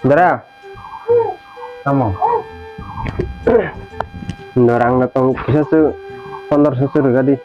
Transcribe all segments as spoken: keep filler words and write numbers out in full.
Dara. Tamo. Norang na tong kisa su pondro so su rwgadi.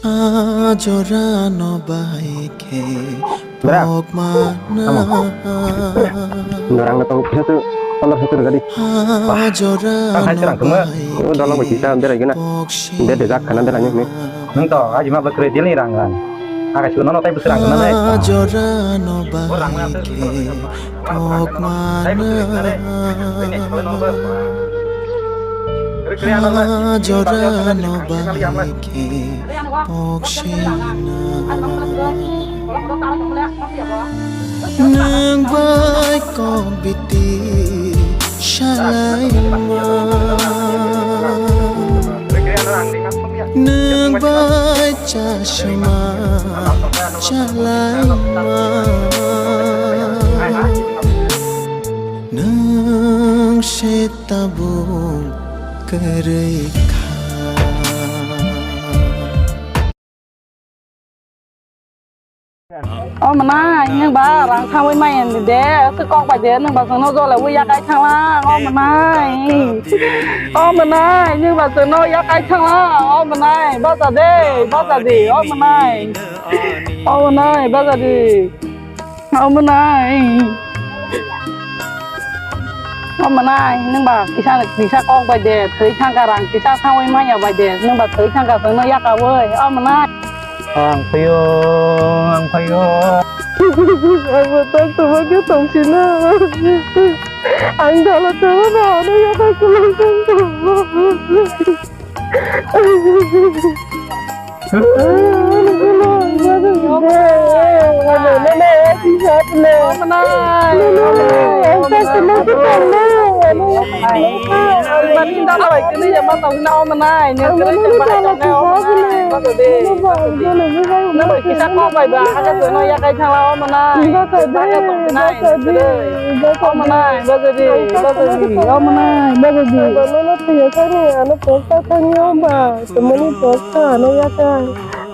Ah, jora no bai khe Bra. Pok mana. Tamo. Norang na tong kisa tu pondro so tu rwgadi. Ah, jora no bai khe pok sina. Wah, tang hai serang tungma. Oh, dalang bai kisa berai gana. Dia dejak khana berai ni. Nung to, aji ma bakre dia ni rang rang. Aga suno no tai busrang na ne. Ah, jora no bai khe. Pok mana. Jora no bai khe pok sina. Nwng bai kok biti salaima. Nwng bai chasma chalaima. Nwng se tabuk kwrwi kha. O mwnai, nwng ba rang thangwi maya di de, aswk kok bai de, nwng ba chwngno jole wi yakai thanglang, o mwnai. O mwnai, nwng ba chwngno yakai thanglang, o mwnai, bacha de, bacha di, o mwnai. O mwnai, bacha di. O mwnai. O mwnai, nwng ba kisa, kisa kok bai de, thwi thangka rang kisa thangwi manya bai de, nwng ba thwi thangka chwngno yakawi, o mwnai. Ang phaio, ang phaio. Ang bo tak tongma khe tong sino. Ang dala tongma no ano yakai kwlwng tong.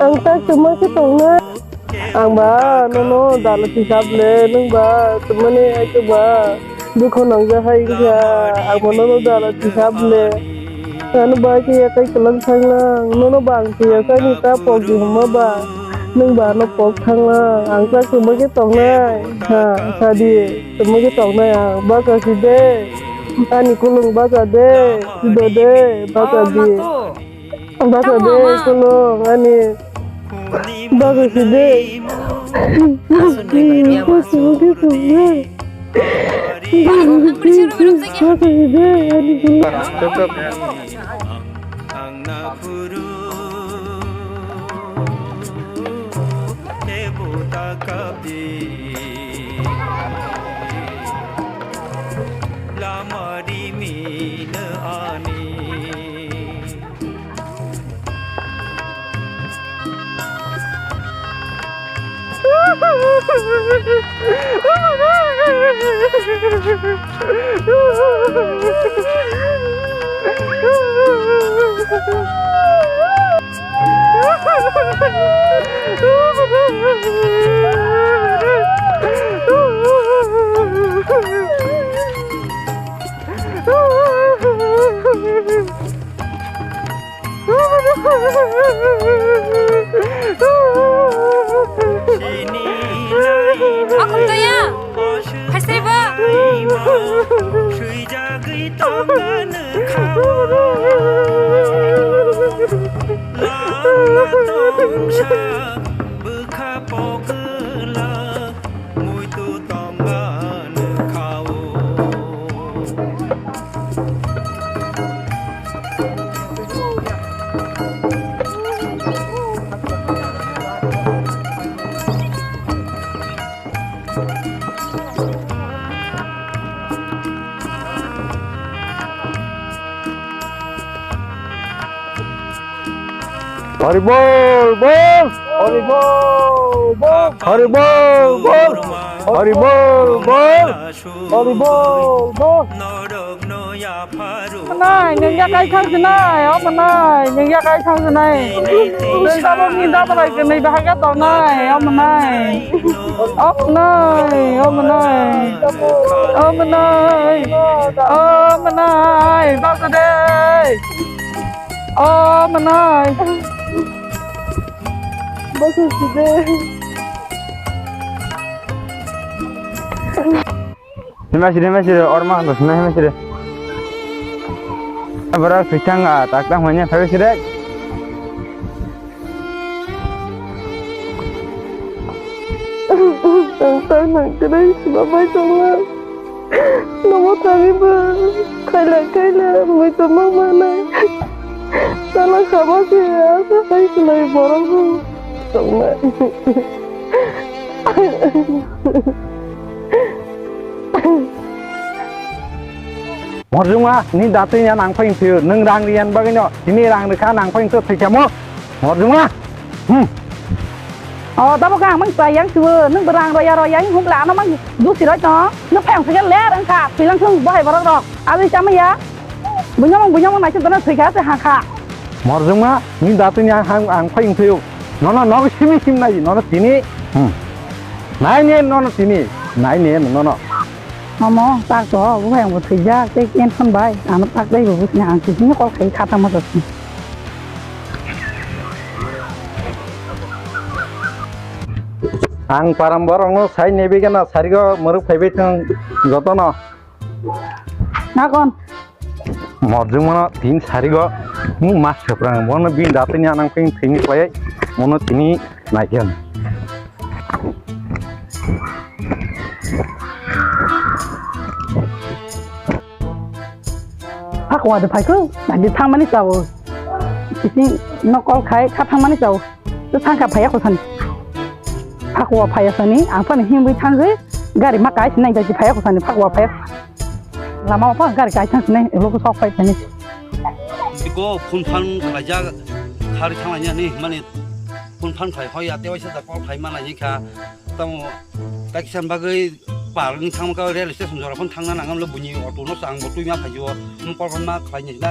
Ang tak tongma khe tongna. Ang ba nono dala tisap le, nwng ba tongmani ai khe ba. Dukho nangjakha wngkha, ang bo nono dala thwikha bwle. Ano ba khe yakai kwlwng thanglang, nono ba ang thwiya sani ta pok di hwnma ba. Nwng ba ano pok thanglang, ang chak tongma khe tongnai. Ha, sa di, tongma khe tongnai ang. Bacha si de, ani kulung bacha de, do de, bacha di. Bacha de, kulung, ani. Bacha si de. Bacha si de. Bacha si de, ani kulung. Lama rimino ani. Akhum toya, phaisai bo. Swijagwi tongmani khao. Lama tongsa bwkha pogwla. Muitu tongmani khao. Hari bol bol. Hari bol bol. Hari bol bol. Hari bol bol. Hari bol bol. Manai, neng ya kai thang sinai, o manai, neng ya kai thang sinai. Neng tabok ni da balai ke nai bahai ya tong nai, o manai. O manai, o manai. O manai. O manai, bak de. O manai. Bak de. Hima sire, hima sire, or ma hando sina hima sire. Abra sitang a tak tak manya phabe sire. Tang tang nang kre sima bai tong la. Nomo thangwi bo khaila khaila mui tongma manai. Tala khama se asa khai khwlai borok bo tongma. Morjongma, ni datwi ya nang phai thwiyo, nwng rang riyan bagwi no, tini rang rikha nang phai thwiyo thwikhamo. Morjongma. Hmm. O, tabo ka mang pa yang thwiyo, nwng rang ro ya ro yang hum la no mang dusi roi to. No phai ang thwiya ler ang kha, thwilang thung bohai borok rok. Aboni chama ya. Bunyamung bunyamung naisuk dono thwikha se hakha. Morjongma, ni datwi ni ang, ang, ang phai wngthwio. Nono nog simi sim nai, nono tini. Hmm. Nai ne nono tini. Nai ne nono. Omo, tak to, bo phai ang bo thwijak, tei tension bai. Ano tak dai bo busni ang sisini kol khai kha tamo to. Ang param borok no sai nebi gana sarigo muruk phaibai thang jotono. Nakon. Morjongmano tin sarigo mung mas seprang. Bono bini datini anang ping thini klai. Mono tini naigen. Hakwa de phaiko. Nadi thangmani chawo. Sisi nokol khai kha thangmani chawo. Tei thangkha phaiya khosani. Phakwa phaiya sani, ang phano himwi thangwi gari ma kaisa nai jaisi phaiya khosani, phakwa phaiya. Lama o phano gari kaisa thang sinai, ebo khe sok phai thani. Iko phun phan khlaijak, khari thanglainani, mani phun phan khlai hoya, tei waisa da call khlai mana hikha. Tamo, takisa bagwi parni thangma ka rail station jora phano thangna nangam lo buini auto no chang bo twi ma phaiyo, mo call ma khlai ni na.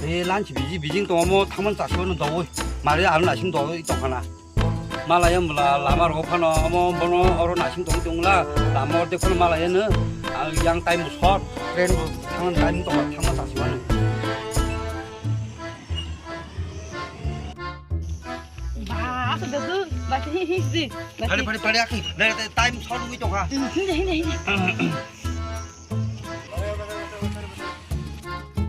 E lanchi biji bijing tongmo thangman chaswa no dawi. Mari ang naising dawi tongkhana. Malaya mula lama rogo phano omo bono oro naising tong tongla. Lama orde phano malaya no. Yang time bo short, train bo thangna time tongma thangma tasi mano. Ba, asa dadu, ba, hi, hi, hi, ba, Pare, hi. Pare, pare, akhi. Dai, dai, time short wi tongkha. Hmm, hindi, hindi, hindi.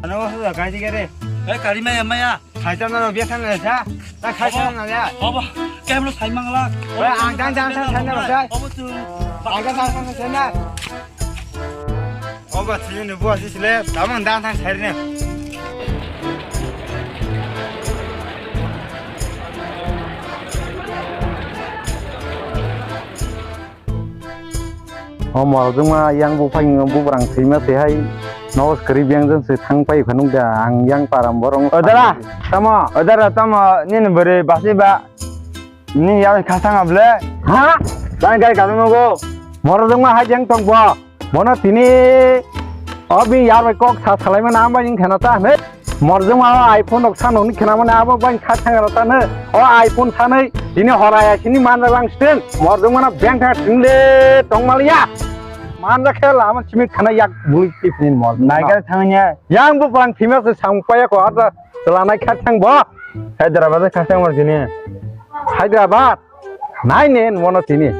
Ano, asa da, kai dige re. Eh, kari maya, maya. Khaisa na, biasa na, sa. Ta khaisa na, ya. Obo, kemlo sai mangla. Ba, ang dang, dang, dang, dang, dang, dang. Obo tu. Ang dang, dang, dang, dang, dang. Obo sini ni bo sisile, tamang dan thang sari ne. O morjongma yang buphang bubrang thwima se hai, no kwrwi beng jang se thang pai phanuk da, ang yang param borong. O dara, tamo, o dara, tamo, nini bwrwi basi ba. Ni ya khasang able? Ha? Dai gai kadang nogo. Moro dongma hai jeng tong bo. Mono tini obi yar bai kok sa salai mana amba ing khana ta ne. Moro dongma o iPhone ok sa noni khana mana abo bai kha thang ra ta ne. O iPhone sa nei tini hora ya sini man ra lang sten. Moro dongma na beng tha tin le tong mal ya. Man ra khel ama chimit khana yak bui tip ni mor. Nai gai thang nya. Yang bu pang thima se sang pa ya ko ata. Chwla nai kha thang bo. Hyderabad kha thang bo tini. Hyderabad. Nai ne mono tini.